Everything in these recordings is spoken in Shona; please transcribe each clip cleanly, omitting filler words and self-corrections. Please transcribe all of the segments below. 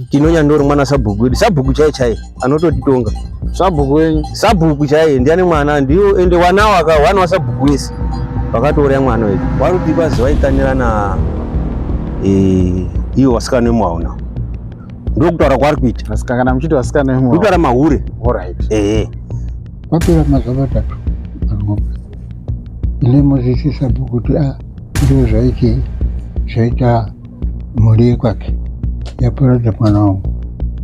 Tinonyandori mwana sabhuku wedu, sabhuku chaiye chaiye anototitonga. Sabhuku wenyu? Sabhuku chaiye ndiani mwana ndiyo ende wana waka wana wasabhuku wese vakatouraya mwana wedu. Waruti kwazi vaikanirana eh iyo vasikana vemwaona. Ndokutaura kwaari kuita. Vasikana kana muchiti vasikana vemwaona. Kutaura mahure. All right. Eh. Kwapera mazuva matatu pangoma. Ine muzisi sabhuku kuti ah ndizvo zvaiti zvaita mhuri yekwake yaparadza mwana wangu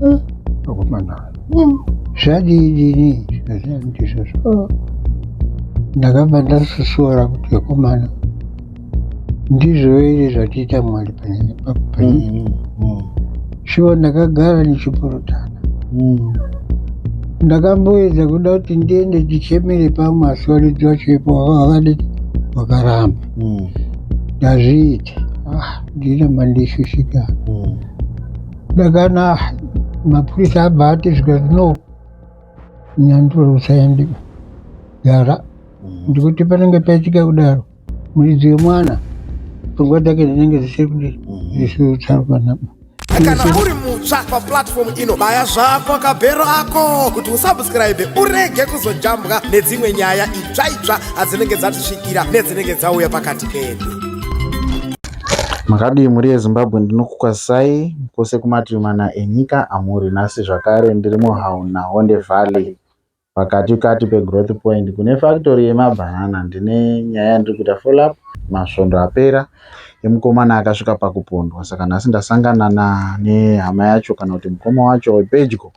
eh, akomana zvadii dini ndizvozvo oh. Ndakabva ndasusuwara kuti akomana ndizvo here zvatiita mwari panyanya panyanya. Shuwa ndakagara ndichipurutana. Ndakamboedza kuda kuti ndiende tichemere pamwe asi varidzi vacho ipo vakadii vakaramba. Ndazviita ah, ndinamba ndishushikana. Ndakana mapurisa abva ati zvikanzi no nyanduro usaende gara ndikuti panenge paitika kudaro muridzi wemwana pfungwa dzake dzinenge dzisiri kudii dzisiri kutsarukana. Kana uri mutsva paplatform ino, baya zvako kabhero ako kuti usubscribe urege kuzojambwa nedzimwe nyaya itsva itsva adzinenge dzatisvikira nedzinenge dzauya pakati pedu. Makadii mhuri yeZimbabwe, ndinokukwazisai kwose kumativi mana enyika amuri. Nhasi zvakare ndiri muHauna Honde Valley pakati kati peGrowth Point kune factory yemabhanana. Ndine nyaya yandiri kuita follow up masvondo apera yemukomana akasvika pakupondwa. Saka nhasi ndasangana nehama yacho kana kuti mukoma wacho wepedyo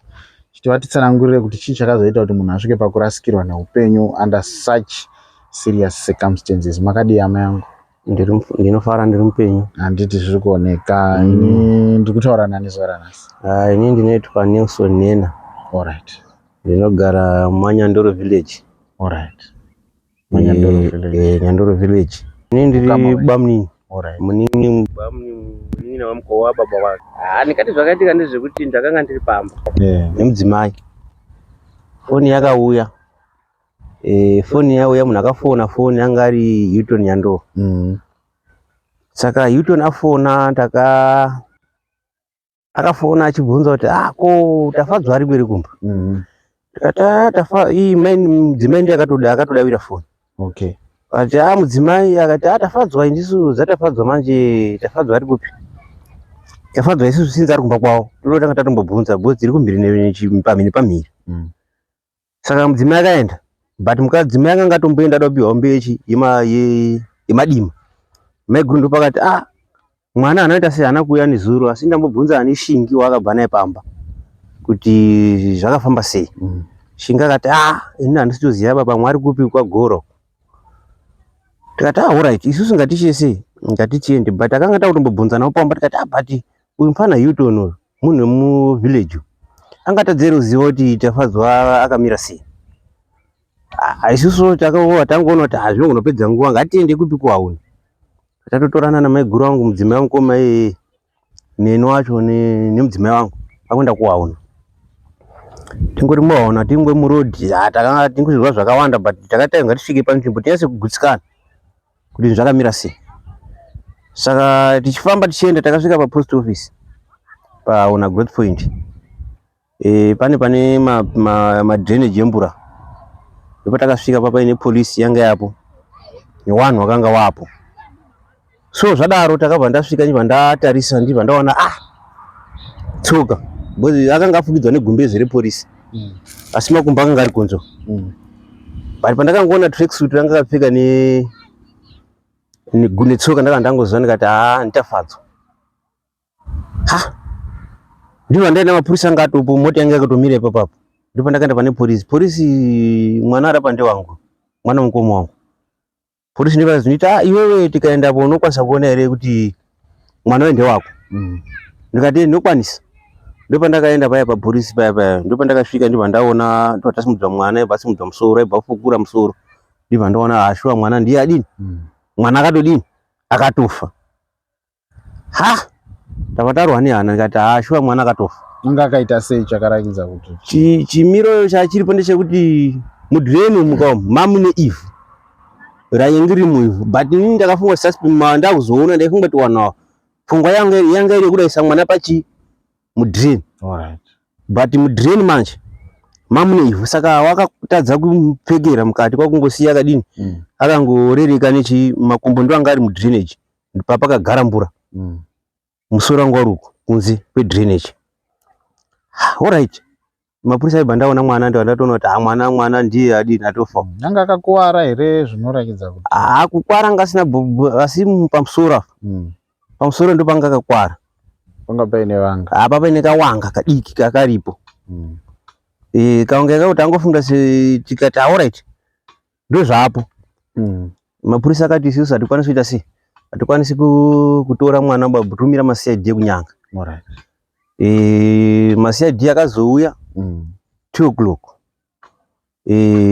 chiti vatitsanangurire kuti chii chakazoita kuti munhu asvike pakurasikirwa neupenyu under such serious circumstances. Makadii hama yangu? Ndinofara ndiri mupenyu. Handiti zviri kuoneka. Ini ndiri kutaura nani zuva ranhasi? Ah, ini ndinoitwa Nelson Nena. Alright. Ndinogara muManyandoro village. Alright. Manyandoro village. Nyandoro village. Ini ndiri Ukama hwenyu. bamunini. Alright. Munini bamunini munin'ina wamukoma wababa wake. Ah, ndikati zvakaitika ndezvekuti ndakanga ndiri pamba nemudzimai. Foni yakauya. Foni yauya munhu akafona foni anga ari Hilton Nyandoro. Saka Hilton afona ndaka akafona achibvunza kuti ah ko Tafadzwa ari kweri kumba. Ndikati ah Tafa iyi mai mudzimai ndiye akatoda akatodavira foni. Akati ah mudzimai akati ah Tafadzwa indisu dzatafadzwa manje Tafadzwa ari kupi? Tafadzwa isusu sinzi ari kumba kwavo. Toda tanga tatombobvunza because tiri kumhiri pamhiri pamhiri. Saka mudzimai akaenda but mukadzimai akanga atomboenda ada kupiwa mbechi yemadima. Maiguru ndopakati ah mwana anoita sei haana kuuya nezuro asi ndambobvunza ani Shingi waakabva naye pamba kuti zvakafamba sei. Shingi akati ah ini handisi kutoziva baba mwari kupi kwagoro. Tikati ah alright isusu ngatichiye sei ngatichiende but akanga takutombobvunza navo pamba tikati ah but uyu mfana Hilton uyu munhu wemuvillage uyu angatadze ruzivo kuti Tafadzwa akamira sei. Ah, isusu takaona tangoona kuti ah zvinongonopedza nguva ngatiende kupi kuhauna. Tatotorana namaiguru wangu mudzimai wangu koma iyeye neni wacho nemudzimai wangu akuenda kuhauna. Tingori muhauna tingwe muroad ah takanga tingozvinzwa zvakawanda but takati ngatisvike panzvimbo tinyatse kugutsikana kuti zvakamira sei. Saka tichifamba tichienda takasvika papost office paHauna Growth Point. Pane pane madrainage emvura ndipo takasvika papaine polisi yanga yapo newanhu wakanga wapo. So zvadaro takabva ndasvika ndibva ndatarisa ndibva ndaona ah tsoka because akanga afukidzwa negumbeze repolisi asi makumbo akanga ari kunze. But pandakangoona tracksuit ranga akapfeka netsoka ndakanga ndangoziva ndikati ah ndiTafadzwa. Ha ndibva ndaenda mapurisa anga atopo mota yanga yakatomira ipapapo. Ndipo ndakaenda pane polisi. Polisi mwana ari apa ndewangu mwana mukoma wangu. Polisi ndivo vakazonditi ah iwewe tikaendapo unokwanisa kuona here kuti mwana uyu ndewako. Ndikati ndinokwanisa. Ndopandakaenda paya papolisi paya paya ndopandakasvika ndibva ndaona ndibva tasimudzwa mwana ibva asimudzwa musoro ibva afukura musoro ndibva ndaona ah shuwa mwana ndiye adini mwana akatodini akatofa. Ha ndabva tarwa nehana ndikati ah shuwa mwana akatofa. Anga akaita sei chakarakidza kuti Chimiro chachiripo ndechekuti mudrain umu ka mamune ivhu rainge riri muivhu but inini ndakafunga suspect ndakuzoona ndaifunga kuti wanhu ava pfungwa yanga yanga iri yekudaisa mwana pachi Mudrain. Alright. But mudrain manje mamune ivhu, saka wakatadza kupfekera mukati, kwakungosiya akadini, akangorereka nechi makumbo ndo anga ari mudrainage, papakagara mvura. Musoro wangu wari uku kunze kwedrainage. Alright, mapurisa aibva ndaona mwana, ndo ndatoona kuti ah, mwana ndiye adini, atofa. Anga akakuwara here zvinorakidza kuti? Ah, kukwara anga asina, asi pamusoro apa, pamusoro ndo panga akakwara. Panga paine vanga. Apa paine kawanga kadiki kakaripo. Kawanga kakuti angofunga se tikati alright, ndozvapo. Mapurisa akati isusu hatikwanisi kuita sei, hatikwanisi kutora mwana kutumira maCID ekuNyanga. MaCID akazouya 2 o'clock.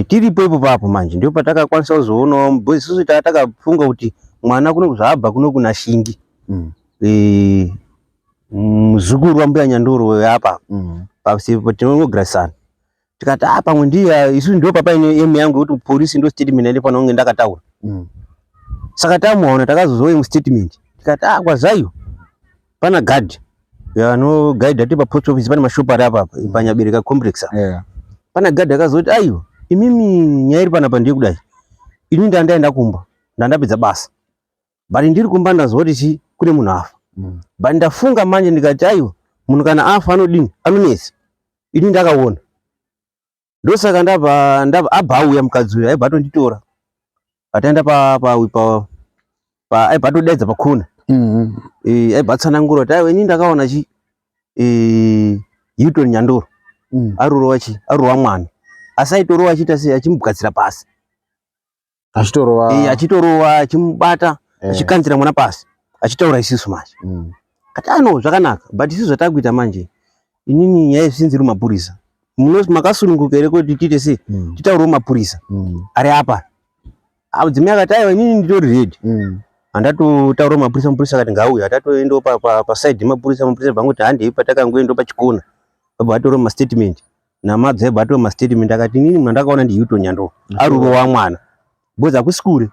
Tiripo ipo papo manje ndipo patakakwanisa kuzoonawo, because isusu takafunga kuti mwana kuno zvaabva kuno kuna Shingi, muzukuru wambuya Nyandoro apa tinongogarisana, tikati a pamwe ndiye. Isusu ndo papaine emu yangu yekuti polisi ndo statement yandifanira kunge ndakataura. Saka tamuona, takazozouya mustatement, tikati a kwazaiyo pana guard anogaidha ti papost office, pane mashopu ari apa paNyabereka complex apa. Pana gadhi akazoti, "Aiwa imimi, nyaya iri panapa ndiye kudai, ini ndandaenda kumba, ndandapedza basa, but ndiri kumba ndazwa kuti chi kune munhu afa. But ndafunga manje ndikati, aiwa, munhu kana afa anodini, anonetsa. Ini ndakaona, ndosaka ndabva abva auya mukadzi uyu, aibva atonditora, ataenda pa pa pa pa aibva atodaidza pakona. Aibva atsanangura kuti, aiwa, ini ndakaona chi Hilton Nyandoro arorova chi, arova mwana, asi aitorova achiita sei, achimugadzira pasi." Achitorova. Achitorova, achimubata, achikanzira mwana pasi, achitaura isusu manje. Kati ano zvakanaka, but isusu zvatakuita manje, inini nyaya zvinzi iri mapurisa, makasununguka here kuti tiite sei, titaurewo mapurisa ari apa? Mudzimai akati, "Aiwa, inini nditori ready." Handatotaurawo mapurisa, mapurisa akati ngauya. Hatatoendawo pasaidi mapurisa, mapurisa bvangoti handei. Patakangoendawo pachikona, vabva vatora mastatement namabva aibva atora mastatement, akati, "Inini munhu andakaona ndiHilton Nyandoro arurova mwana," because hakusi kure,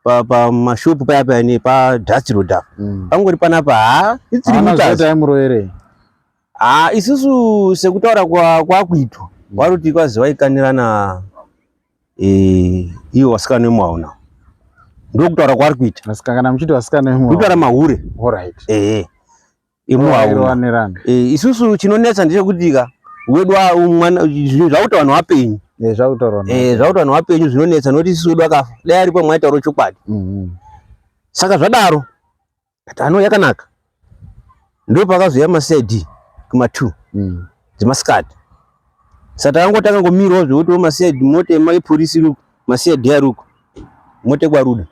pamashopu paya paya nepadust road apa. Pangori panapa, ha, it's 3 Haana meters. Zvoita aimuroverei? Ha, isusu sekutaura kwakuitwa, waruti kwazi vaikanirana, iwo vasikana vemuhauna, ndokutaura kwaari kuita. Asika kana muchiti vasikana vemuhauna. Kutaura mahure. Alright. Ehe, emuhauna. Vairowanirana. Isusu chinonetsa ndechekuti ka wedu mwana, zvinhu zvakuti vanhu vapenyu. Zvakutaurwa. Zvakuti vanhu vapenyu zvinonetsa, nokuti isusu wedu akafa, dai aripo mwaitaura chokwadi. Saka zvadaro kati ano yakanaka, ndo pakazouya maCID kuma2 dzemasikati. Saka takangoti takangomirawo zvekuti maCID, mota yemapolisi iri uku, maCID ari uku, mota yekwaRuda.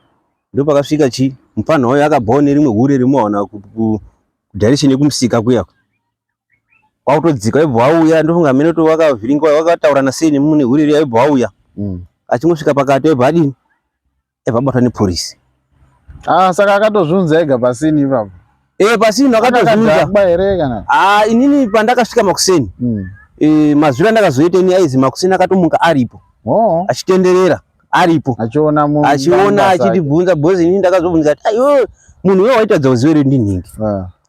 Ndo pakasvika chi mufana wayo akabvawo nerimwe hure rimuwana kudirection yekumusika kuya, kwakutodzika, waibva wauya. Ndofunga mene kuti wakavhiringwa, wakataurana sei nemune hure riya, waibva wauya. Achingosvika pakati, waibva adini, aibva abatwa nepolisi. Ah, saka akatozviunza ega pasini ipapo. Pasini akatozviunza. Akadhakwa here kana? Ah, inini pandakasvika makuseni, mazwiro andakazoita ini, aizi makuseni akatomuka aripo. Achitenderera aripo. Achiona Achiona. mabasa ake. Achitibvunza, because inini ndakazobvunza kuti, "Aiwe, munhu uyo waitadza kuziva here ndinhingi?"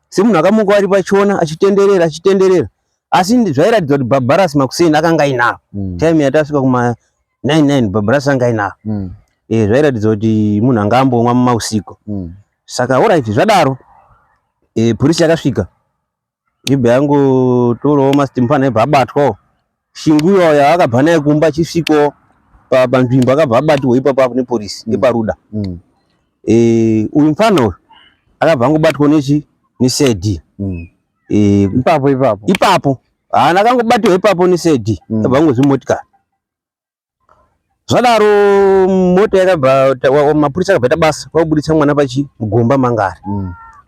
Semunhu akamuka aripo, achiona, achitenderera, achitenderera, asi zvairatidza kuti bhabharasi makuseni akanga ainaro. Time yatasvika kuma 99, bhabharasi anga ainaro. Zvairatidza kuti munhu anga ambomwa mumausiku. Saka alright, zvadaro, polisi yakasvika, ibva yangotorawo mafana, ibva abatwawo. Shingu iyo yaakabva naye kumba, achisvikawo panzvimbo, akabva abatiwa ipapo apo nepolisi yepaRuda. Uyu mufana uyu akabva angobatwa nechi neCID. Ipapo ipapo. Ipapo haana, akangobatiwa ipapo neCID. Akabva angozvi motikari. Zvadaro mota yakabva mapurisa akabva aita basa, kwakubuditsa mwana pachi mugomba mangari,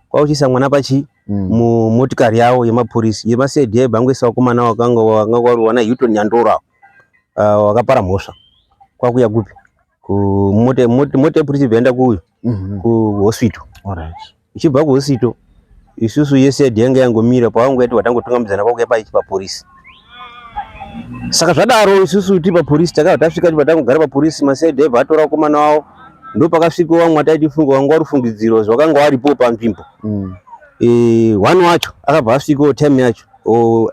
kwakuchiisa mwana pachi mumotikari yavo yemapurisa yemaCID, yaibva angoisa vakomana wakanga warohwa naHilton Nyandoro avo, wakapara mhosva, kwakuya kupi, kumota. Mota yepurisi ibva yaenda kuuyu kuhospital. Ichibva kuhospital, isusu yeCID yanga yangomira pavangu, watangotungamidzana kwakuya paichi papolisi. Saka zvadaro, isusu tiri papolisi, takabva tasvika, tibva tangogara papolisi. MaCID aibva atora vakomana wavo, ndo pakasvika vamwe wataitifunga wanga uri fungidziro, zvakanga waripo panzvimbo. One wacho akabva asvikawo time yacho.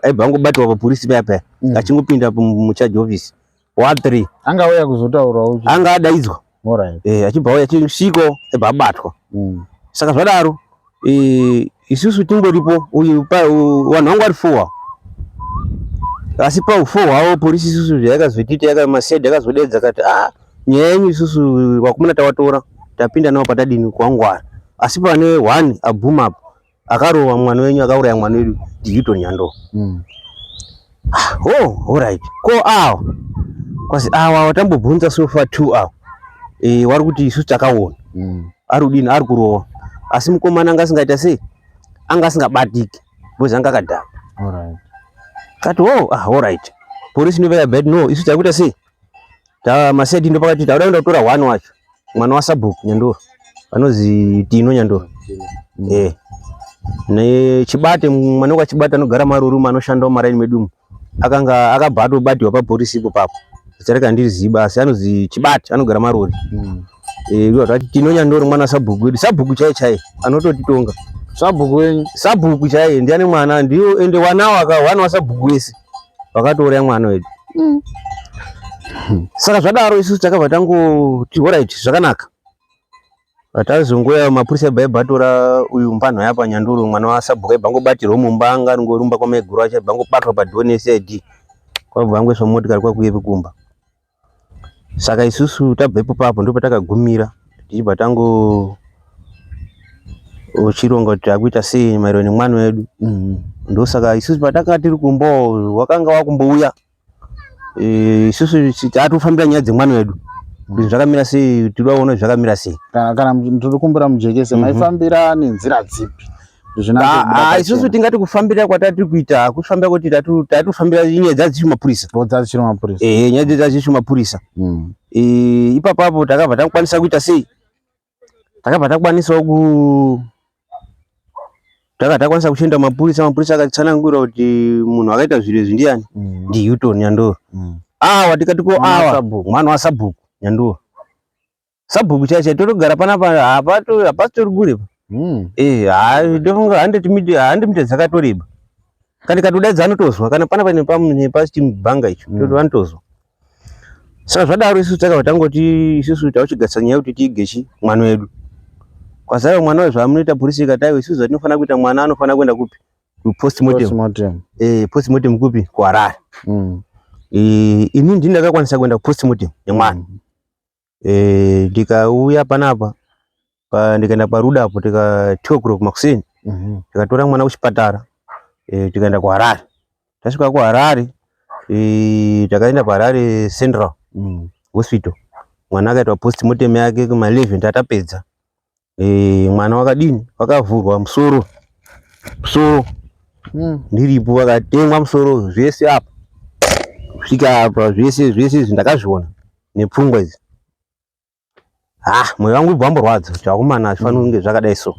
Aibva angobatiwa papurisi paya paya. Achingopinda mucharge office wa 3. Anga auya kuzotaurawo? Anga adaidzwa. Alright. Achibva auya, achisviko aibva abatwa. Saka zvadaro, isusu tingoripo, uyu vanhu vangu vari four, asi paufour hwavo polisi isusu zvayakazotiita, yaka masedhi akazodedza kati, "Ah, nyaya yenyu isusu vakomana tawatora, tapinda navo patadini kwangwara, asi pane one abvuma apo akarova mwana wenyu, akauraya mwana wedu ndiHilton Nyandoro." Oh, alright, ko awa kwazi awa watambobvunza so far two awa, wari kuti isusu takaona ari kudini, ari kurova, asi mukomana anga asingaita sei, anga asingabatiki because anga akadhakwa. Kati, "Oh, ah, alright." Polisi ndobva yabva, "No, isu takuita sei, ta masedi ndo pakati tauda kuenda kutora one wacho, mwana wasabhuku Nyandoro anozi Tino Nyandoro, nechibate mwana wekwaChibate anogara Maruruma, anoshandawo maraini medu umu, akanga akabva atobatiwa papolisi ipo papo, zita rake handirizivi asi anozi Chibate, anogara Marori." Tati Tino Nyandoro, mwana wasabhuku wedu, sabhuku chaiye chaiye anototitonga. Sabhuku wenyu? Sabhuku chaiye ndiani mwana ndiyo, ende wanawo wana wasabhuku wese vakatouraya mwana wedu. Saka zvadaro isusu takabva tangoti, "Alright, zvakanaka." Tazongoya mapurisa aibva aibva atora uyu mpanho yapa Nyandoro, mwana wasabhuku, aibva angobatirwa mumba, anga aringorumba kwamaiguru acho, aibva angobatwa padhoo neCID, kwabva angoiswa mumotikari kwakuyepi kumba. Saka isusu tabva ipo papo ndo patakagumira, tichibva tango uchironga kuti takuita sei maererano nemwana wedu. Ndosaka isusu patakanga tiri kumbawo wakanga wakumbouya, isusu tatofambira nyaya dzemwana wedu kuti zvakamira sei, tiri kuona zvakamira sei. Kana ndiri kumbira mujekese, maifambira nenzira dzipi? Isusu tingati kufambira kwatatiri kuita kufambira kuti tatofambira nyaya dzadzichiri mapurisa. Dzadzichiri mapurisa. Ehe, nyaya dzadzichiri mapurisa. Ipapapo takabva takwanisa kuita sei, takabva takwanisawo ku taka takwanisa kuchienda mapurisa. Mapurisa akatsanangura kuti munhu akaita zviro izvi ndiani? NdiHilton Nyandoro. Awa tikati ko awa mwana wasabhuku Nyandoro, sabhuku chaiye chaiye, totogara panapa, hapasitori kure. Ndofunga 100 mita dzakatoreba. Kana ikatodaidza anotozwa, kana panapa nepachibhanga icho, vanotozwa. Saka zvadaro isusu takabva tangoti isusu tauchigadzisa nyaya yekuti tiige chi mwana wedu kwazaiwa mwana wedu. Zvamunoita polisi ikati, "Aiwa, isusu zvatinofanira kuita, mwana anofanira kuenda kupi? Kupostmortem." Postmortem kupi? KuHarare. Ini ndini ndakakwanisa kuenda kupostmortem nemwana. Ndikauya panapa, ndikaenda paruda apo, tika 2 o'clock makuseni, tikatora mwana kuchipatara, tikaenda kuHarare. Tasvika kuHarare, takaenda paHarare Central Hospital. Mwana akaitwa postmortem yake kuma 11. Tatapedza, mwana wakadini? Wakavhurwa musoro, musoro ndiripo, wakatemwa musoro zvese apa kusvika apa, zvese zvese izvi ndakazviona nepfungwa idzi. Ah, mwoyo wangu ubva wamborwadza kuti akomana, hazvifaniri kunge zvakadai so.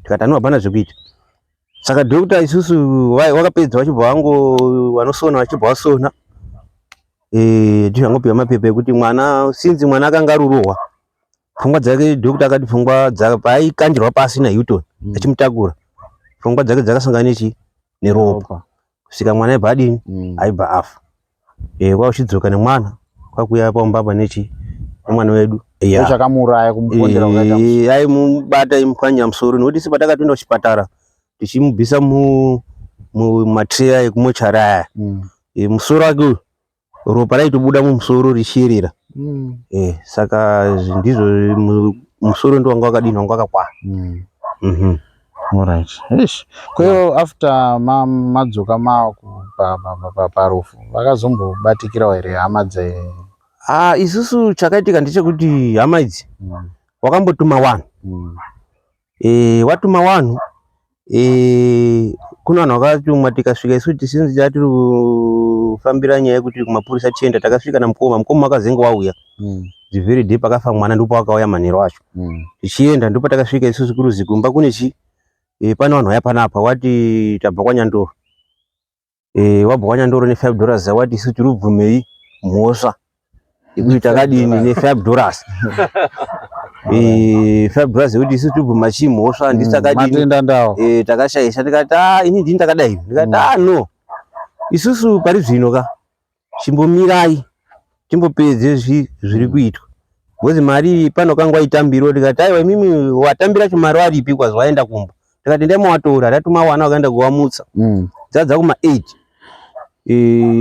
Tikati ano hapana zvekuita. Saka doctor isusu wakapedza, vachibva vango vanosona, vachibva vasona, ndizvangopiwa mapepa ekuti mwana, sinzi mwana akanga arurohwa pfungwa dzake, doctor akati pfungwa paaikandirwa pasi naHilton achimutakura, pfungwa dzake dzakasangana nechi neropa kusvika mwana aibva adini? Aibva afa. Kwauchidzoka nemwana kwakuuya pamba apa nechi nemwana wedu. Yeah. Chakamuuraya kumupondera kukaita Aimubata, imupwanya musoro, nekuti isu patakatoenda kuchipatara tichimubvisa mumatreya ekumochari aya, musoro wake uyu ropa raitobuda mumusoro richiyerera. Saka ndizvo musoro ndo wanga wakadini, wanga wakakwana. Alright. Eish. Kweyo after madzoka parufu, vakazombobatikirawo here hama dze Ah, isusu chakaitika ndechekuti hama idzi wakambotuma wanhu. Watuma wanhu, kuna vanhu vakatumwa. Tikasvika isu tisinzi tatiri kufambira nyaya yekuti kumapurisa tichienda, takasvika namukoma. Mukoma wakazenge wauya the very day pakafa mwana, ndipo wakauya manheru acho. Tichienda, ndipo patakasvika isusu kuruzi kumba kune chi pane vanhu vaya panapa, wati tabva kwaNyandoro, wabva kwaNyandoro ne$5, wati isu tiri kubvumei mhosva yekuti takadini ne$5. 5 dollars yekuti isu tibvuma chimhosva handisi takadini. Matenda ndawo. Takashaisha. Ndikati, "Ah, ini ndini takadai." Ndikati, "Ah, no, isusu pari zvino ka chimbomirai timbopedze zviri kuitwa, because mari iyi pano kangwa itambiro." Ndikati, "Aiwa, imimi watambira cho mari waripi?" Kwazi waenda kumba. Ndikati, "Ndemawatora." Tatuma wana wakaenda kuwamutsa. Dzadza kuma 8,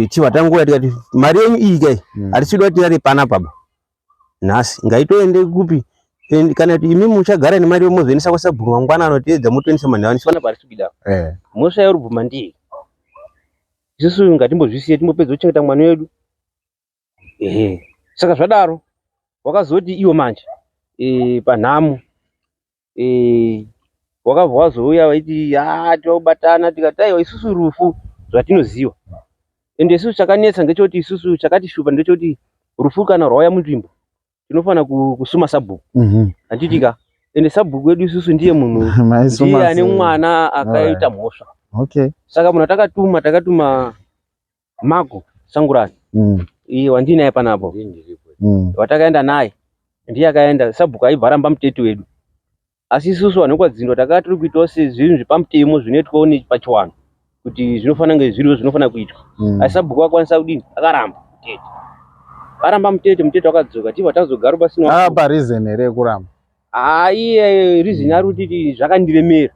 chibva tanguya tikati, "Mari yenyu iyi kai, hatisi kuda kuti tirare panapa ba nhasi, ngaitoende kupi? Kana kuti imi muchagara nemari mozoendesa kwasabhuku mangwana anoteedza, motoendesa manheru anisi panapa, hatisi kuida." Mhosva yauri kubvuma ndiye isusu ngatimbozvisiye, timbopedza kuchengeta mwana wedu. Ehe, saka zvadaro wakazoti iwo manje panhamo wakabva wazouya waiti, "Ha, tobatana." Tikati, "Aiwa, isusu rufu zvatinoziva, ende isusu chakanetsa ngechekuti, isusu chakatishupa ndechekuti rufu kana rwauya munzvimbo tinofana kusuma sabhuku." Handiti ka? Ende sabhuku wedu isusu ndiye munhu Maisuma ndiye ane sei? mwana akaita mhosva. Saka munhu atakatuma, takatuma Mako Sangurani, iye wandinaye panapo, watakaenda naye ndiye akaenda. Sabhuku aibva aramba mutete wedu, asi isusu vanhu vekwadzindo takanga tiri kuitawo sezvinhu zvepamutemo zvinoitwawo nepachiwanhu kuti zvinofanira kunge zviriwo zvinofanira kuitwa. Asi sabhuku akwanisa kudini? Akaramba mutete, aramba mutete, mutete wakadzoka, tibva tazogara pasina. Akapa reason here yekuramba? Haa, iye reason ari kuti zvakandiremera.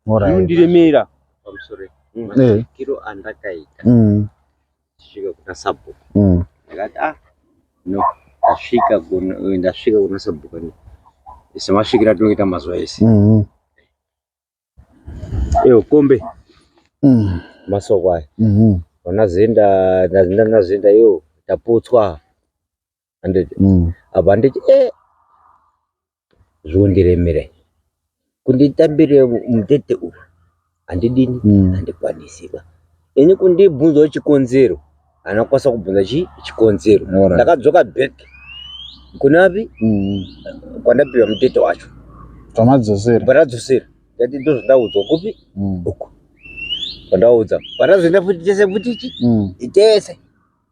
Zvinondiremera. Pamusoro, masvikiro andakaita tichisvika kuna sabhuku, ndakati, "Ah, no." Ndasvika kuna sabhuku semasvikiro atinoita mazuva ese. Iyo kombe, masoko aya, vana Zenda, ndazinda naZenda iyo taputswa, handiti? Apa nditi zvinondiremera kunditambire mutete uyu, handidini, handikwanisi ba ini. Kundibvunzawo chikonzero, haana kukwanisa kubvunza chikonzero. Ndakadzoka back kunapi kwandapiwa mutete wacho. Twamadzosera. Pandadzosera ndati, "Ndozvandaudzwa kupi?" Uku kwandaudza, pandazoenda futi tese futi chi tese.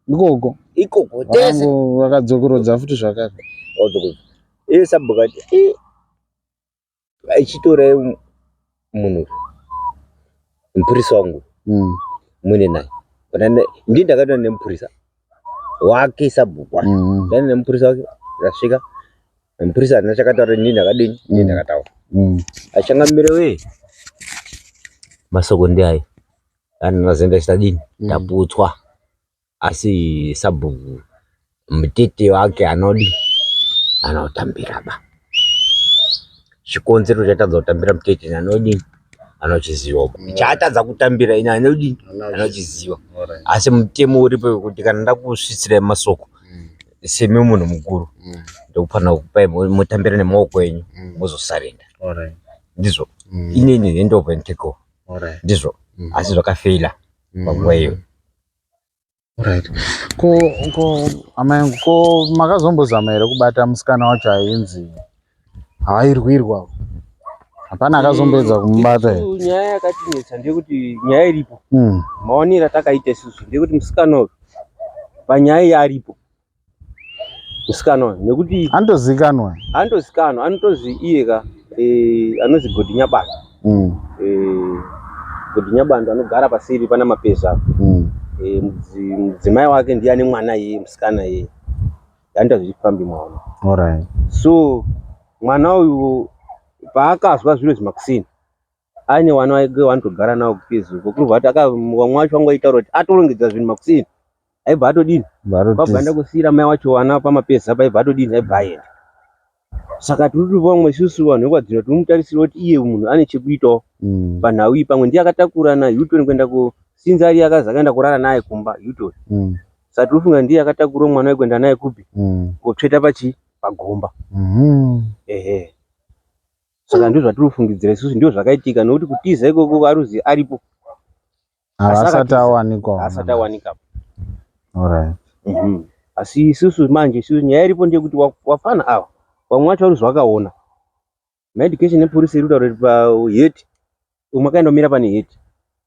Ikoko. Ikoko tese. Vakadzokorodza futi zvakare. Vadzokorodza. Iye sabhuku ati, "Eh, ichitorai munhu uyu, mupurisa wangu, muine naye." Ndini ndakaenda nemupurisa wake, sabhuku wacho. Ndaenda nemupurisa wake, ndasvika mupurisa handina chakataura, ndini ndakadini, ndini ndakataura. "Achangamire wee, masoko ndiayo anazenda chitadini, taputswa, asi sabhuku mutete wake anodi anotambira ba. Chikonzero chatadza kutambira mutete anodi anochiziva, chaatadza kutambira ini anodi anochiziva. Asi mutemo uripo wekuti kana ndakusvitsirai masoko semi munhu mukuru, ndokufanira kupai mutambire nemaoko enyu, mozosarenda. Ndizvo inini hand over and take over." Ndizvo, asi zvakafeila panguva iyo. Alright. Ko amai angu, ko makazombozama here kubata musikana wacho ainzi hairwirwa? Hapana akazomboedza kumubata here? Isusu nyaya yakatinetsa ndeyekuti nyaya iripo, maonero atakaita isusu ndeyekuti musikana uyu panyaya iyi aripo musikana uyu, nekuti Anotozikanwa. Anotozikanwa, anotozi iye ka anonzi Godi Nyabando. Godi Nyabando anogara paseri pana Mapeza apa. Mudzimai wake ndiye ane mwana iye, musikana iye anoita zvechifambi, mwaona. So mwana uyu paakazwa zviro zvimakusini, aine vana vake waanotogara navo kupezuko, kurubva kuti vamwe vacho vanga vaitaura kuti atorongedza zvinhu makusini, aibva atodini, kwabva aenda kusiyira mai wacho vana paMapeza apa, aibva atodini, aibva aenda. Saka tiri kuti vamwe isusu vanhu vekwadzino tinomutarisira kuti iye munhu ane chekuitawo panhau iyi. Pamwe ndiye akatakura naHilton kuenda kusinza, ari akazi akaenda kurara naye kumba Hilton. Saka tiri kufunga ndiye akatakura mwana wake kuenda naye kupi, kotsveta pachi pagomba. Ehe, saka ndizvo zvatiri kufungidzira isusu, ndizvo zvakaitika, nokuti kutiza ikoko aruzi aripo. Asati akatiza. Awanikwa. Asati awanika. Asi isusu manje, isusu nyaya iripo ndeyekuti wafana ava vamwe vacho varuzi vakaona maeducation nepolisi iri kutaura kuti paheti umwe akaenda kumira pane heti,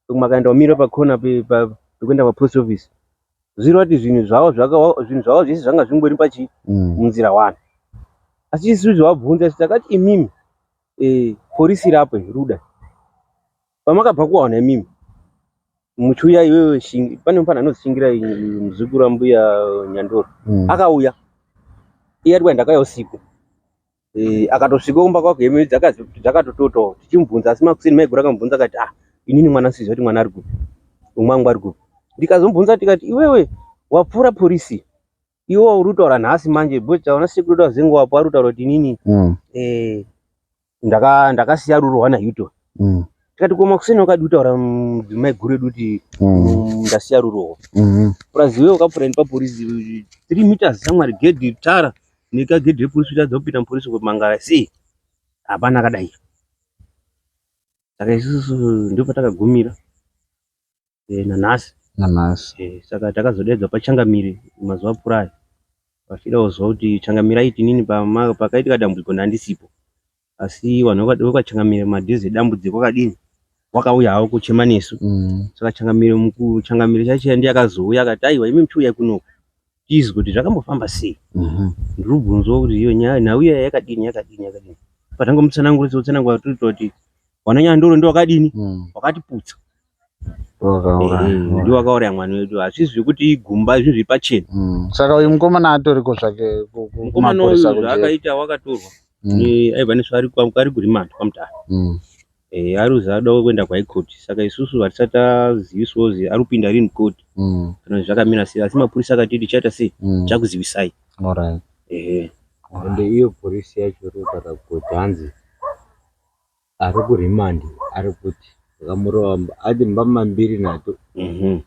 umwe akaenda kumira pakona pekuenda papost office, zvireva kuti zvinhu zvavo zvese zvanga zvingori pachi munzira one. Asi isusu zvavabvunza isu takati imimi eh, porisi irapo ruda pamakabva kuwana imimi muchiuya iwewe pane mufana anonzi Shingira muzukuru wambuya Nyandoro mm. akauya iye ari kuenda akauya usiku e, akatosvika kumba kwake hembe dzakatototawo tichimubvunza asi makuseni maiguru akamubvunza akati ah inini mwana siziva kuti mwana ari kupi umwe wangu ari kupi ndikazomubvunza tikati iwewe wapfuura porisi iwe uri kutaura nhasi manje because taona sekuru tazengo wapo ari kutaura kuti inini mm. eh, ndaka ndakasiya rurohwa naHilton mm. tikati ko makuseni wakadi kutaura mudzimai guru edu kuti mm. ndasiya rurohwa mm -hmm. plus iwe wakapfuura nepapolisi 3 meters shamwari gedhi tara nekagedhi repolisi kutadza kupinda mupolisi kumangara sei hapana akadai saka isusu ndipo patakagumira e, nanhasi nanhasi e, saka takazodaidzwa pachangamire mazuva apfuura aya vachida kuzwa kuti changamire aiti inini pakaitika dambudziko ndandisipo asi vanhu vekwachangamire madhizi edambudziko akadini wakauya hawo kuchema nesu mm. saka changamire mukuchangamire chacho ndiye akazouya akati aiwa imi muchiuya kunoku tizwe kuti zvakambofamba sei mm-hmm. ndiri kubvunzwa kuti iyo nyaya nhau iya yakadini yakadini yakadini patangomutsanangura tsanangura tiri kuti wana Nyandoro ndo wakadini mm. wakatiputsa ndio wakauraya mwana wedu hazvisi zvekuti igumba zvinhu zviri pachena mm. saka uyu mukomana atoriko zvake mukomana uyu zvaakaita wakatorwa mm. aibva nesu ari kurimanda kwamutare mm. eh, ari ada kuenda kuhigh court saka isusu hatisati taziviswa kuzi ari kupinda rini court mm. kana zvakamira sei asi mapurisa akati tichaita sei mm. chakuzivisai Alright. Ehe ende iyo polisi yacho iri kutaura kuti hanzi ari kurimandi ari kuti vakamurova ati mbama mbiri nhatu mm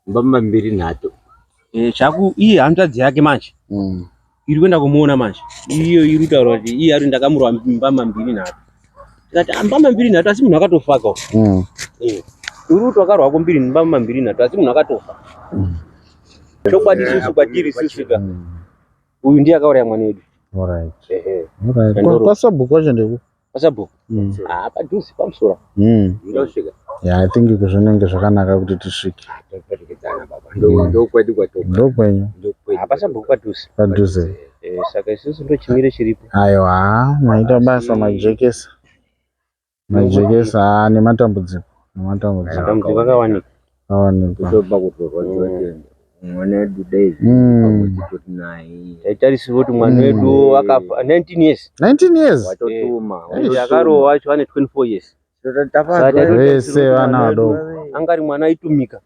mbama mbiri nhatu Eh, chaku iye hanzvadzi yake manje mm. iri kuenda kumuona manje iyo iri kutaura kuti iye ari ndakamurova mbama mbiri nhatu tikati "Ah, mbama mbiri nhatu asi munhu akatofa ka Mm. Eh, uri kuti wakarwako mbiri mbama mbiri nhatu asi munhu akatofa Mm. chokwadi isusu kwatiri isusu ka Mm. uyu ndiye akauraya mwana wedu Alright. ehe Alright. Nyandoro. Kwasabhuku kwacho ndeku pasabhuku mm. ah padhuze pamusoro mm. ndosvika Yeah, I think zvinenge zvakanaka kuti tisvike toperekedzana baba ndokwedu kwatoka ndokwenyu ndokwedu ah pasabhuku padhuze padhuze eh saka isusu ndo chimiro chiripo aiwa maita basa majekesa majekesa haa nematambudziko nematambudziko dambudziko akawanika awanikwa kutoba kutorwa mwana wedu dai Mm. titori naye taitarisirwa kuti mwana wedu akafa 19 years 19 years watotuma Eh, akarohwa wacho ane 24 years Saka Vese vana vadoko. anga ari mwana aitumika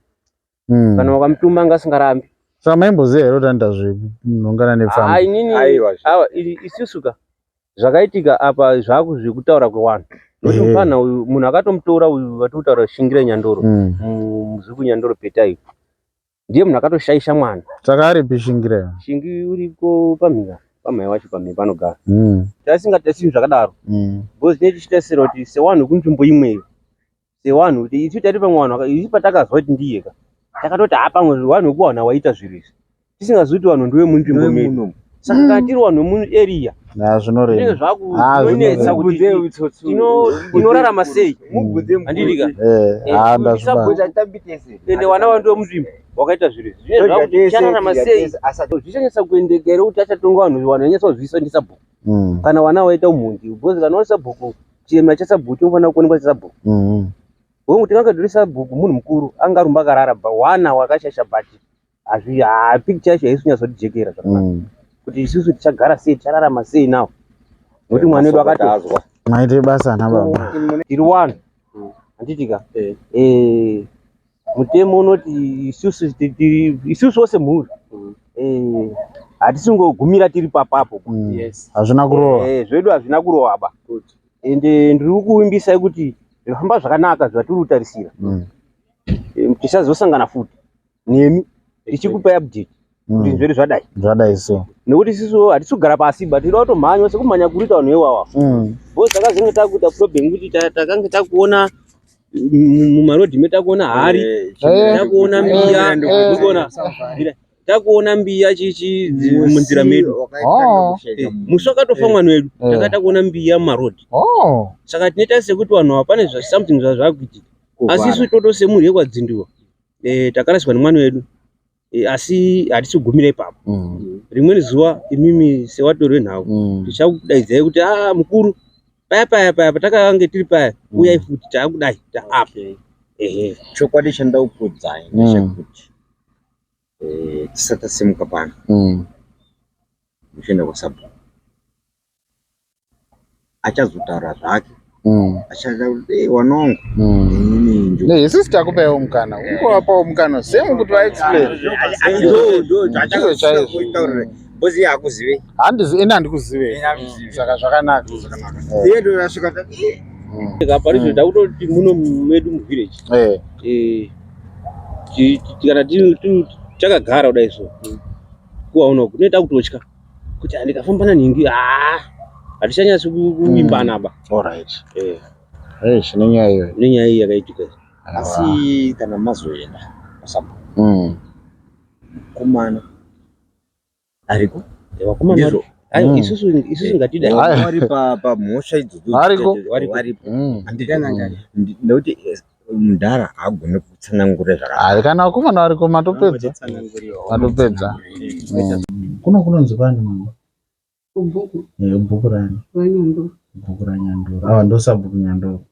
Mm. kana wakamutuma anga asingarambi saka maimboziva here kuti anoita zvekunhongana Ah, nepfambi inini Aiwa. awa isusu ka zvakaitika apa zvaku zvekutaura kwewanhu nokuti Ehe. mufana uyu munhu akatomutora uyu vatokutaura Shingira Nyandoro Mm. muzukuru Nyandoro Petai ndiye munhu akatoshaisha mwana saka aripi Shingira Shingi uriko pamhika pamhai wacho pamhika panogara mm. tasingatasi zvakadaro mm. because tinenge tichitarisira kuti sewanhu kunzvimbo imweyo sewanhu kuti isu tati pamwe vanhu isu patakazwa kuti ndiye ka takatoti ha pamwe vanhu vekuwana waita zviro izvi tisingazivi kuti vanhu ndiwe munzvimbo medu saka kana tiri vanhu vemuarea Ya, zvinenge zvinorema Ah, zvakunetsa kuti tinorarama sei handiti ka Eh, ah, ndazvibata ende vana vandu vemunzvimbo wakaita zviro izvi zvinenge zvakuti tichararama sei zvichanyatsa kuendeka here kuti achatonga vanhu vanhu vanyatsa kuzivisa ndisabhuku Mm. kana vana waita umhondi because kana uri sabhuku chirema chasabhuku chinofanira kuonekwa chasabhuku Mm. hongu tingange tiri sabhuku munhu mukuru angarumba akarara wana wakashasha but hazvi ha picture yacho haisi kunyatsotijekera zvakanaka Mm. kuti isusu tichagara sei tichararama sei nawo nokuti mwana wedu akatozwa maite basa ana baba tiri wanu handiti ka Eh, mutemo unoti isusu isusu wose mhuri Eh, hatisingogumira tiri papapo Mm. hazvina kurova Eh, zvedu hazvina kurova ba ende ndiri kukuvimbisai kuti zvifamba zvakanaka zvatiri kutarisira Mm. Eh, tisazosangana futi nemi tichikupai update kuti Mm. zvedu zvadai zvadai so nekuti isusu hatisi kugara pasi but tinoda kutomhanywa sekumhanya kuri kuita vanhu iwawa Mm. because takazenge takuita problem kuti takange takuona mumarodhi medu takuona hari Eh, takuona mbiya eh, urikuona takuona mbiya chichi munzira medu Oh. Eh, musi wakatofa mwana wedu Eh. taka takuona mbiya mumarodhi Oh. saka tinoita sekuti vanhu ava pane something zvazvakuitika asi isu toto semhuri yekwadzindiwa eh, takarasirwa nemwana wedu Asi hatisi kugumira ipapo. Rimweni zuva imimi sevatori venhau tichakudaidzai kuti a mukuru paya paya paya patakange tiri paya, uyai futi, taakudai taapa. Ehe. Chokwadi chandoda kukuudzai ndechekuti tisati tasimuka pano muchienda kwasabhuku, achazotaura zvake, achada kuti, "Wanongo inini Ne, isusu takupaiwo mukana, ungovapawo mukana same kuti vaexplain. Ndizvo chaizvo. Because iye hakuzive. Handizi, ini handikuzivei, saka zvakanaka. Iye ndosvika tati, Pari ndakutoti muno medu muvillage, kana takagara kudai so, kuwaona kunoita kutotya kuti ndikafamba nanhingi, haa, hatichanyatsi kuvimbana ba. Alright. Eish, nenyaya iyoyo. Nenyaya iyi yakaitika. Asi kana mazoenda kwasabhuku, mukomana ariko. Vakomana. Ndizvo. Aiwa, isusu ngatidai. Aiwa. Vari pamhosva idzodzo. Variko. Variko. Varipo. Nekuti mudhara haagoni kutsanangura zvakanaka. Hari, kana vakomana variko, matopedza, matopedza. Kuno kunonzi kwani, mama? Ubhuku. Bhuku rani? RaNyandoro. Bhuku raNyandoro. Ava ndo sabhuku Nyandoro.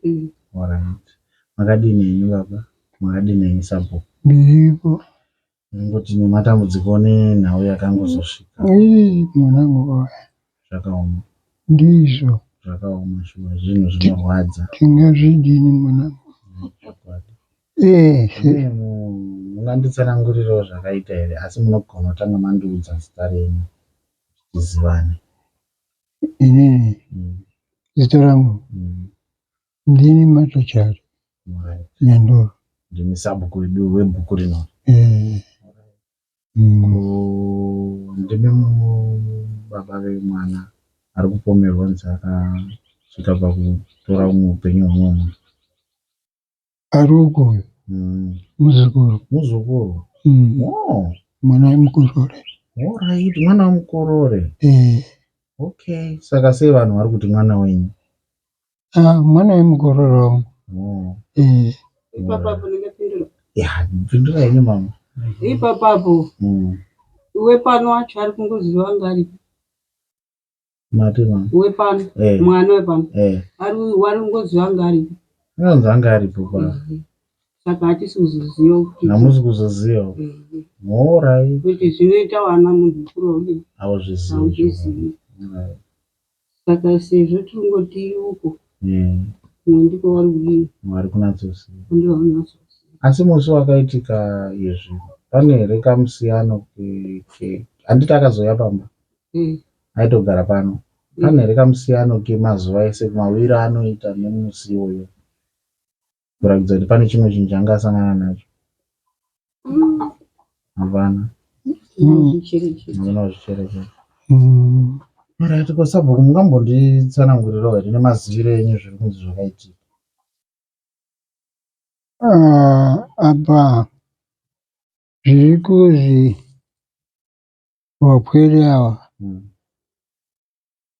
Alright, makadini henyu baba? Makadini henyu, sabhuku? Ndiripo. Ningoti nematambudziko nenhau yakangozosvika. Ii, mwanangu oya. Zvakaoma. Ndizvo. Zvakaoma shuwa, zvinhu zvinorwadza. Tingazvidini, mwanangu? Chokwadi. Se Munganditsanangurirawo zvakaita here? Asi munogona kutanga mandiudza zita renyu kuti tizivane. Inini, zita rangu ndini Matochari. Nyandoro. Ndimi sabhuku wedu webhuku rino? Eh. Ko, ndimi baba vemwana ari kupomerwa kunzi akasvika pakutora umwe upenyu hwemumwe munhu? Ari uko uyu. Muzukuru. Muzukuru? Mm. Oh. Mwana wemukorore. Alright, mwana wemukorore. Eh. Okay, saka sei vanhu vari kuti mwana wenyu? Ah, mwana wemukorore wangu. Oh. Eh. Ipapapo ndingapindura? Ya, pindura henyu, mama. Ipapapo wepano wacho ari kungoziva anga aripo. Mati, mama? Wepano. Eh. Mwana wepano. Eh. Ari wari kungoziva anga aripo. Anonzi anga aripo pa. Saka hatisi kuzoziva kuti Hamusi kuzoziva. Alright. Kuti zvinoita vana, munhu mukuru haudini? Hauzvizivi. Hauzvizivi. Alright. Saka sezvo tirongoti uko kumwe ndiko vari kudini? Vari kunatsoziva. Ndivo vanonatsoziva. Asi musi wakaitika izvi, pane here kamusiyano handiti akazouya pamba? Eh. Aitogara pano. Pane here kamusiyano kemazuva ese kumawiro anoita nemusi iwoyo, kuratidza kuti pane chimwe chinhu chaanga asangana nacho? Hapana? Zvicherechedza. Hamuna kuzvicherechedza. Alright, ko sabhuku, mungambonditsanangurirawo here nemaziviro enyu zviri kunzi zvakaitika? Ah, apa zviri kuzi vapwere ava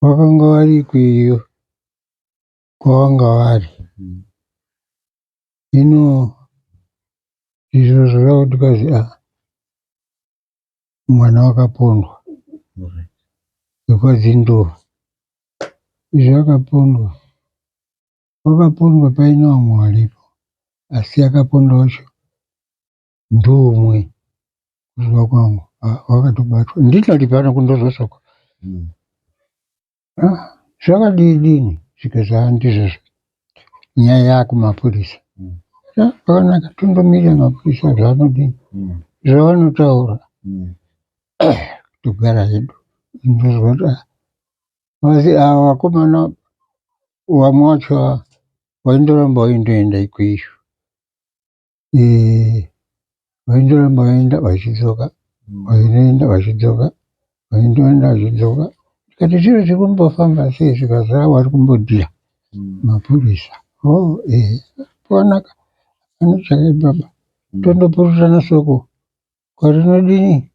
vakanga vari kwiyo kwavanga vari. Hino izvo zvakakuti kazi a mwana wakapondwa wekwaDzindova. Izvo akapondwa, wakapondwa paine vamwe varipo, asi akapondwa wacho ndoumwe. Kuziva kwangu, wakatobatwa ndinoti pano kundozosoko. Ah, zvakadii dini? Zvikazi, "Ah, ndizvozvo, nyaya yakumapurisa." Ah, pakanaka, tondomirira mapurisa zvaanodini, zvavanotaura. Togara hedu, ndozwa kuti ah, vasi ava vakomana vamwe vacho ava vaindoramba vaindoenda ikweyo. Vaindoramba vaenda vachidzoka, vaindoenda vachidzoka, vaindoenda vachidzoka. Ndikati, chiro chikumbofamba sei? Zvikazi, "Ah, vari kumbodhira mapurisa." Oh, pakanaka, pane chakaipa. Tondopurutana soko kwarinodini.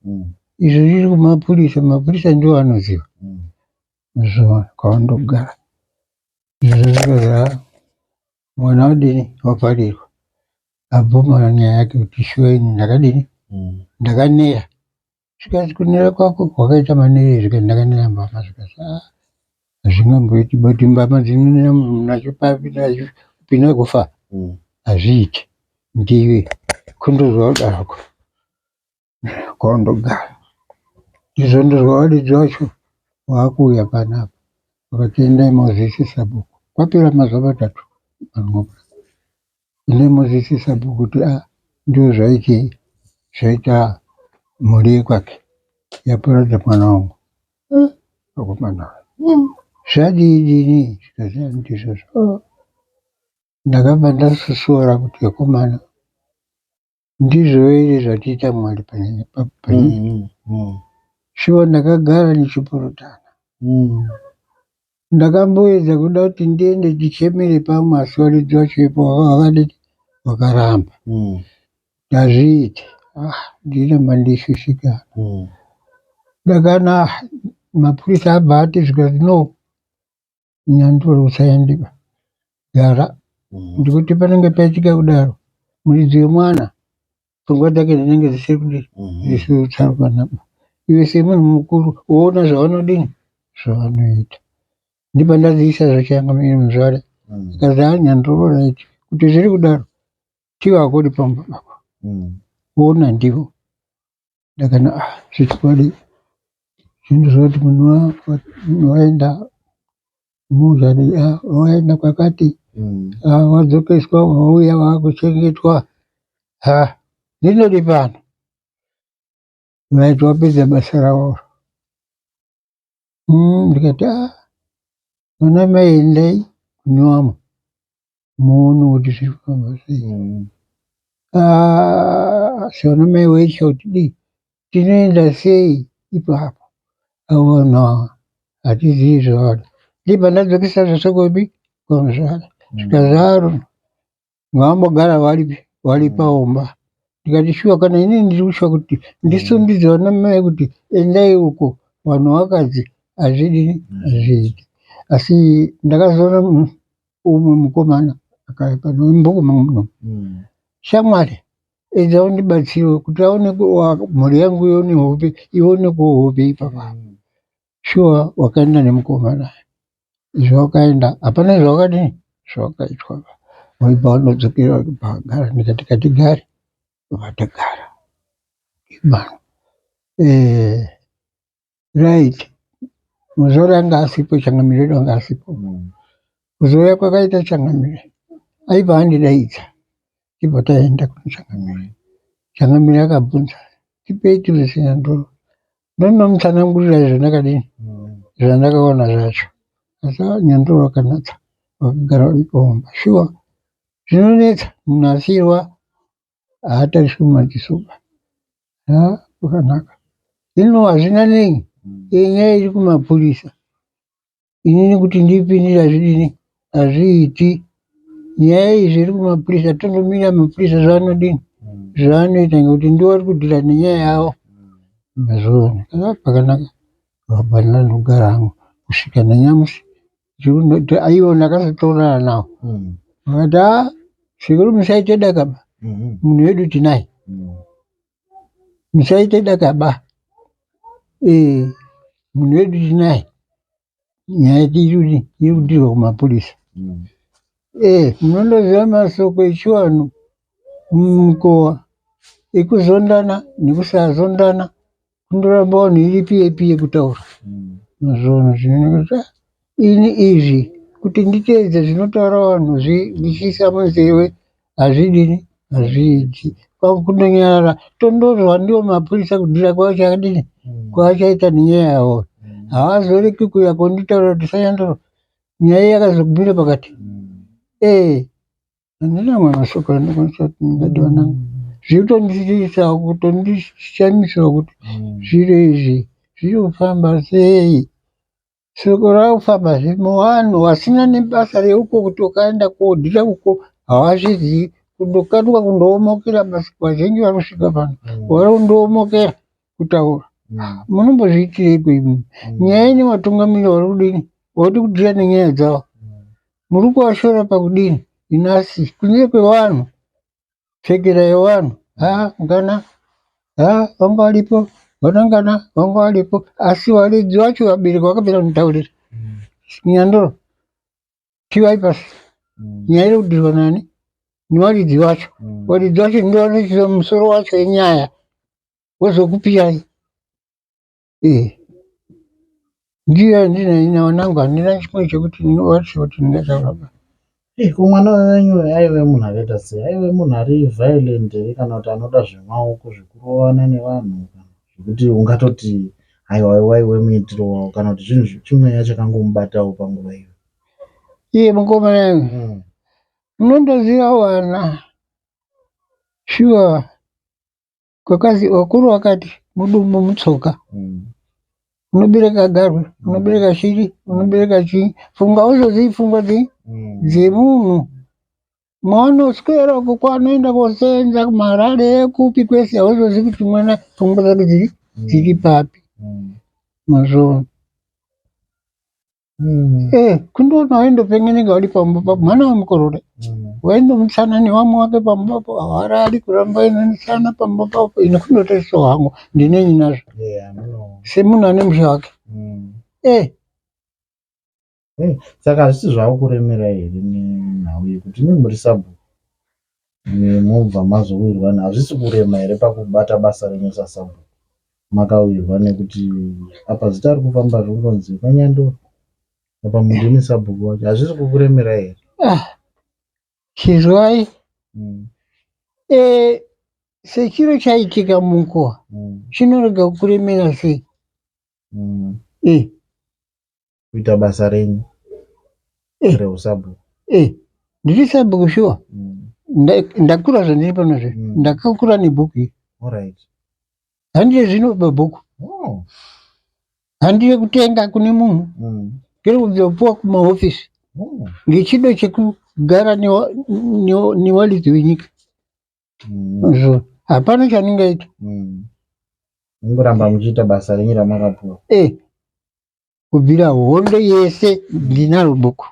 Izvo zviri kumapurisa, mapurisa ndiwo anoziva zuva kwavandogara. Izvo zvikazi, "Ah, mwana wadini, waparirwa." Abvuma nyaya yake kuti shuwa ini ndakadini. Ndakanera. Zvikanzi kunera kwako kwakaita manere zvikanzi ndakanera mbama zvikanzi ah hazvingamboiti but mbama dzinonera munhu nacho papi nacho kupinda kufa hazviiti ndiwe kundozwa kudaroko kwandogara ndizvo ndozwa varidzi vacho vakuuya panapa vakati endai mozisi sabhuku kwapera mazuva matatu vanhu Endai mozisi sabhuku kuti ah ndizvo zvaitei zvaita mhuri yekwake yaparadza mwana wangu eh, vakomana zvadii dini zvikati ndizvozvo oh. Ndakabva ndasusuwara kuti vakomana ndizvo here zvatiita Mwari panyika panyika. Shuwa ndakagara ndichipurutana. Ndakamboedza kuda kuti ndiende tichemere pamwe asi varidzi vacho ipo vakadini vakaramba. Ndazviite ah, ndinamba ndishushikana. Ndakana mapurisa abva ati zvikanzi no Nyanduri usaendiba gara ndikuti panenge paitika kudaro muridzi wemwana pfungwa dzake dzinenge dzisiri kudii dzisiri kutsarukana iwe semunhu mukuru woona zvavanodini zvavanoita ndipo ndadziisa zvachangamire muzvare akazi haa nyanduri oraiti kuti zviri kudaro tivo hakudi pamba pako woona ndivo Ndakana ah, zvechokwadi zvinhu zvoti munhu waenda muzvadi ah, waenda kwakati ah, wadzokeswa wauya wakuchengetwa ha ndinodi pano vaiti wapedza basa ravo ndikati ah, vana mai endai kune vamwe muone kuti zviri kufamba sei Ah, asi vana mai vaitya kuti dii tinoenda sei ipapo avo vanhu ava hatizivi zvavari ndibva ndadzokesa zvose kwedu kwamuzvara zvikazaro ngavambogara varipi vari paomba ndikati shuwa kana inini ndiri kushuwa kuti ndisundidze vana mai kuti endai uko vanhu vakadzi hazvidini hazviiti asi ndakazoona umwe mukomana akauya pano wemubhuku mangu muno shamwari edza undibatsire kuti aone mhuri yangu ione hope ione kuhope ipapa shuwa wakaenda nemukomana izvo wakaenda hapana zvawakadini zvawakaitwa waibva wanodzokera pagara ndikati katigare vatagara imano eh, right muzori anga asipo changamire wedu anga asipo kuzouya kwakaita changamire aibva andidaidza tibva taenda kuna changamire changamire akabvunza tipei tirusi nyandoro ndonomutsanangurira zvandakadini zvandakaona zvacho asi nyandoro akanatsa vakagara varipo shuwa zvinonetsa munhu asirwa haatariswi mumaziso ba ha kwakanaka hino hazvina nei iyi nyaya iri kumapurisa inini kuti ndipindire hazvidini hazviiti nyaya iyi zviri kumapurisa tondomira mapurisa zvaanodini zvaanoita ngekuti ndiwo ari kudhila nenyaya yavo mazviona kana pakanaka vabva ndogara hangu kusvika nanyamusi aiwa ndakazotaurana nawo vakati a sekuru musaite dakaba munhu wedu tinaye musaite dakaba ee munhu wedu tinaye nyaya yedu iri kudirwa kumapurisa ee munondoziva masoko echivanhu mumikowa ekuzondana nekusazondana kundoramba vanhu iri piye piye kutaura mazvono zvinoita ini izvi kuti nditeedze zvinotaura vanhu ndichiisa munzeve hazvidini hazviiti kwakundonyarara tondozwa ndiwo mapurisa kudhira kwavachakadini kwavachaita nenyaya yavo havazoreki kuuya konditaura kuti sanyandoro nyaya yakazogumira pakati ee Handina mamwe mashoko andinokwanisa kuti ndingati vanangu. Zviri kutondisisawo kutondishamisawo kuti zviro izvi zviri kufamba sei. Shoko rakufamba muvanhu vasina nebasa reuko kuti ukaenda kodhira uko havazvizivi. Kundokaruka kundoomokera basi vazhinji vari kusvika pano vari kundoomokera kutaura. Munombozviitireiko imimi? Nyaya ine vatungamiri vari kudini? Vari kudhira nenyaya dzavo. Muri kuvashora pakudini inasi kunze kwevanhu pfekera yevanhu ha ngana Ha, vanga varipo vanangana vanga varipo asi varidzi vacho vabereki vakapera kunditaurira nyandoro chivai pasi nyaya iri kudirwa nani nevaridzi vacho varidzi vacho ndivo musoro wacho yenyaya vozokupiyai Eh. Ndiyo yandinaina wanangu handina chimwe chekuti ndinowacho kuti ndingataura ba. Eh, ko mwana wenyu aive munhu akaita sei? Aive munhu ari violent here kana kuti anoda zvemaoko zvekurovana nevanhu kana zvekuti ungatoti aiwa waive muitiro wavo kana kuti zvinhu chimweya chakangomubatawo panguva iyo? Iye mukomana Munondoziva wana shuwa Kwakazi vakuru vakati mudumbu mutsoka unobereka garwe unobereka shiri unobereka chii funga uzozivi pfungwa dzii dzemunhu mwanoswera uko kwanoenda kosenza kumarare kupi kwese hauzozivi kuti mwana pfungwa dzake dziri dziri papi mazvoona Eh, kundoona waindopengeneka uri pamba papo mwana wemukorore waindomutsana nevamwe wake pamba papo hawarari kuramba inonisana pamba papo ini kundotorisawo hangu ndinenyi nazvo Yeah, muno. semunhu ane musha wake Eh, Eh, saka hazvisi zvakukuremera here nenhau yekuti imi muri sabhuku mobva mazowirwa hazvisi kurema here pakubata basa renyu sasabhuku makawirwa nekuti apa zita riri kufamba zvinonzi kwanyandoro apa mundimi sabhuku wacho hazvisi kukuremerai here ah, chizwai Eh, sechiro chaitika mukowa chinorega kukuremera sei Eh, Kuita basa renyu Eh. reusabhuku Eh, ndiri sabhuku shuwa Ndakura zvandiri pano zve ndakakura nebhuku iri Alright. Handire zvino pabhuku Oh. Handire kutenga kune munhu ndiri kubva kumahofisi Oh. ngechido chekugara newaridzi wenyika Zvo hapana chandingaita Mungoramba muchiita basa renyu ramakapuwa. Eh, kubvira hondo yese ndinaro bhuku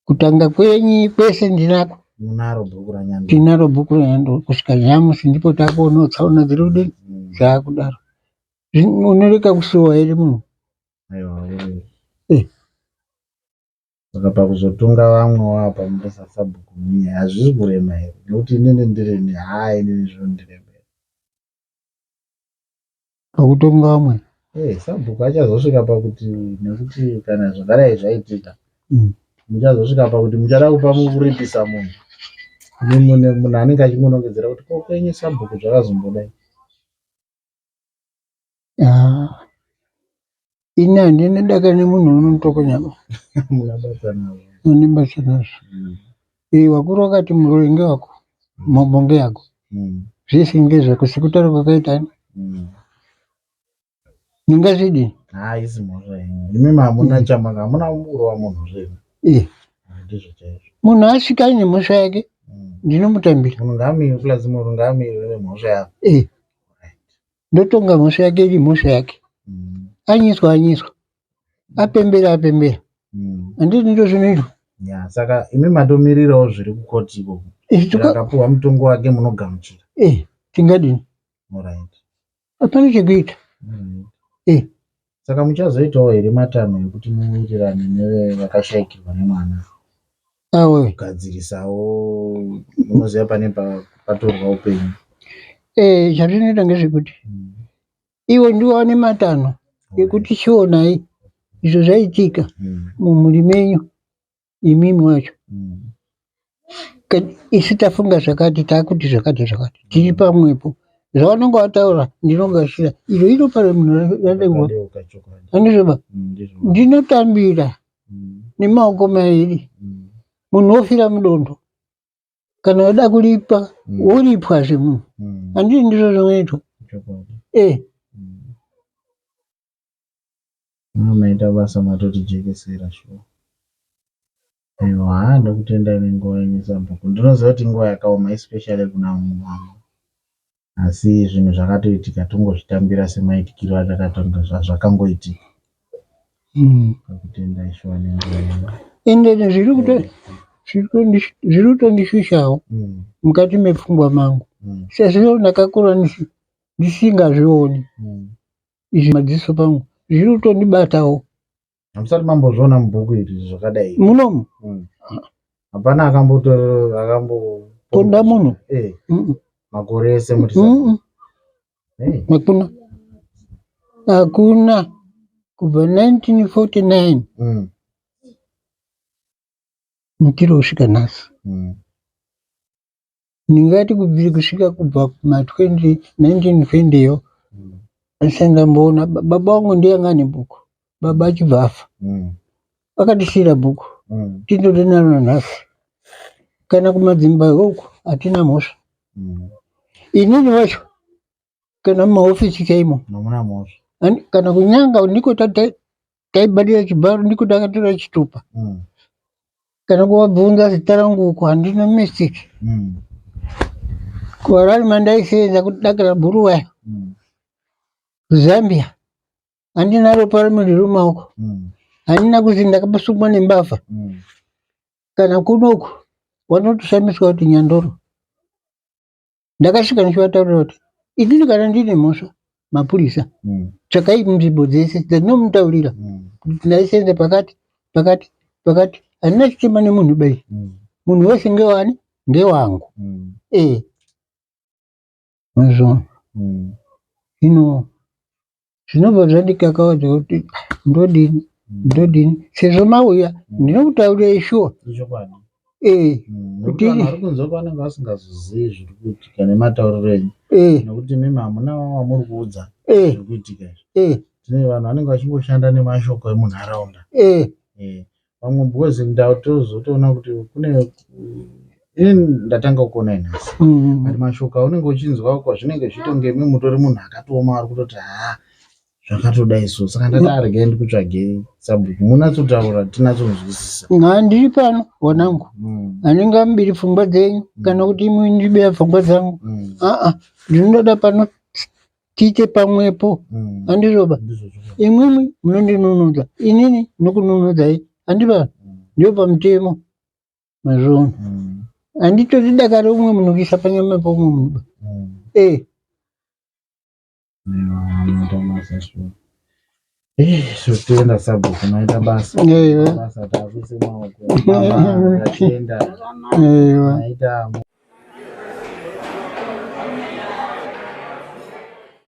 kutanga kwenyi kwese ndinako Munaro bhuku raNyandoro. Tinaro bhuku raNyandoro kusvika nyamusi ndipo takuonawo tsaona dziri kudini dzaakudaro unoreka kusuwa here munhu Aiwa urere. Eh. Saka pakuzotonga vamwe apa muri sasabhuku muye hazvisi kurema here nekuti inini ndirini haa inini zvinondiremera. Pakutonga vamwe Eh, sabhuku achazosvika pakuti nekuti kana zvakadai zvaitika muchazosvika pakuti muchada kupa mukuripisa munhu munhu anenge achingonongedzera kuti ko kwenyu sabhuku zvakazombodai Ah. Ini handina daka nemunhu unonitokonya ba. Hamuna basa nazvo. Handina basa nazvo. Eh, vakuru vakati muroyi ngewako, mhomho ngeyako. Zvese ngezvako sekutaura kwakaita ani. Ndingazvidini? Haisi mhosva yenyu. Imimi hamuna chamaka, hamuna kurova munhu zvenyu. Eh. Ndizvo chaizvo. Munhu asvika aine mhosva yake, ndinomutambira. Munhu ngaamire, plus munhu ngaamire nemhosva yako. Eh. Ndotonga mhosva yake iri mhosva yake. Anyiswa anyiswa. Apembera apembera. Handiti ndizvo zvinoitwa. Ya, saka imi matomirirawo zviri kukoti ikoko. Eh, Akapuhwa mutongo wake munogamuchira. Eh, tingadini? Alright. Hapana chekuita. Alright. Eh. Saka muchazoitawo here matanho ekuti muwirirane nevakashaikirwa nemwana? Awe. Kugadzirisawo munoziva pane patorwa upenyu. Eh, chatinoita ngezvekuti ivo ndivo vane matanho ekuti chionai izvo zvaitika mumhuri menyu imimi wacho isu tafunga zvakati takuti zvakati zvakati tiri pamwepo zvavanonge vataura ndinogashira iro iropa remunhu radeurwa andizvoba ndinotambira nemaoko mairi munhu ofira mudondo kana wada kuripa woripwazve munhu handii ndizvo zvinoitwa eh Maita basa matotijekesera shuwa. Aiwa haa ndokutendai nenguva yenyu sabhuku. Ndinoziva kuti inguva yakaoma especially kuna mama. Asi zvinhu zvakatoitika tongozvitambira semaitikiro azvakatanga zvazvakangoitika. Ndokutendai shuwa nenguva yenyu. Ende zviri kuto zviri kutondishushawo mukati mepfungwa mangu sezvo ndakakura Ndisingazvioni izvi madziso pangu zviri kutondibatawo. Hamusati mambozviona mubhuku iri zvakadai munomu? Hapana akambotora akamboponda munhu eh. Makore ese muri hey. Hakuna, hakuna kubva 1949 Mutiro kusvika nhasi. Ndingati kubvira kusvika kubva kuma 20 1920 yo andisati ndamboona baba vangu ndiye anga ane bhuku baba achibva afa vakatisiira bhuku tindori naro nanhasi kana kumadzimba uku hatina mhosva inini wacho kana mumahofisi chaimo Hamuna mhosva. Kana kunyanga ndiko taibhadhira chibharo ndiko takatora chitupa kana kuvabvunza zita rangu uko handina mistake kuharare mandaisenza kudakira bhuruwayo kuzambia handina ropa remunhu riri mumaoko handina kuzi ndakasungwa nembavha kana kunoku vanotoshamiswa kuti nyandoro Ndakasvika ndichivataurira kuti inini kana ndine mhosva mapurisa tsvakai nzvimbo dzese dzandinomutaurira kuti ndaisenza pakati pakati pakati handina chitema nemunhu bai munhu wese ngewani ngewangu eh mazvo zvino Zvinobva zvandikakawadza kuti ndodini ndodini sezvo mauya ndinokutaurirai shuwa Ichokwadi. eh Nekuti vanhu vari kunze uko vanenge vasingazozivi zviri kuitika nematauriro enyu. Eh. Nekuti imimi hamuna wamuri kuudza Eh. zviri kuitika izvi. Eh. Tine vanhu vanenge vachingoshanda nemashoko emunharaunda. Eh. Eh. Vamwe because ndatozotoona kuti kune ini ndatanga kuona nhasi. But mashoko aunenge uchinzwa uko zvinenge zvichitonge imi mutori munhu akatooma ari kutoti haa zvakatodai so saka ndati aregai ndikutsvagei sabhuku munatsotaura tinatsonzwisisa. Ha ndiri pano wanangu handingamubiri pfungwa dzenyu kana kuti imwi ndibira pfungwa dzangu aa ndinoda pano tiite pamwepo handizvoba imwimwi munondinunudza inini ndinokununudzai handiba ndio pamutemo mazviona handitodi daka reumwe munhu kuisa panyama peumwe munhu ba eh Totenda sabhuku maita basa. Ewa. Basa takuise maoko. Mama, Tatenda. Ewa. Maita.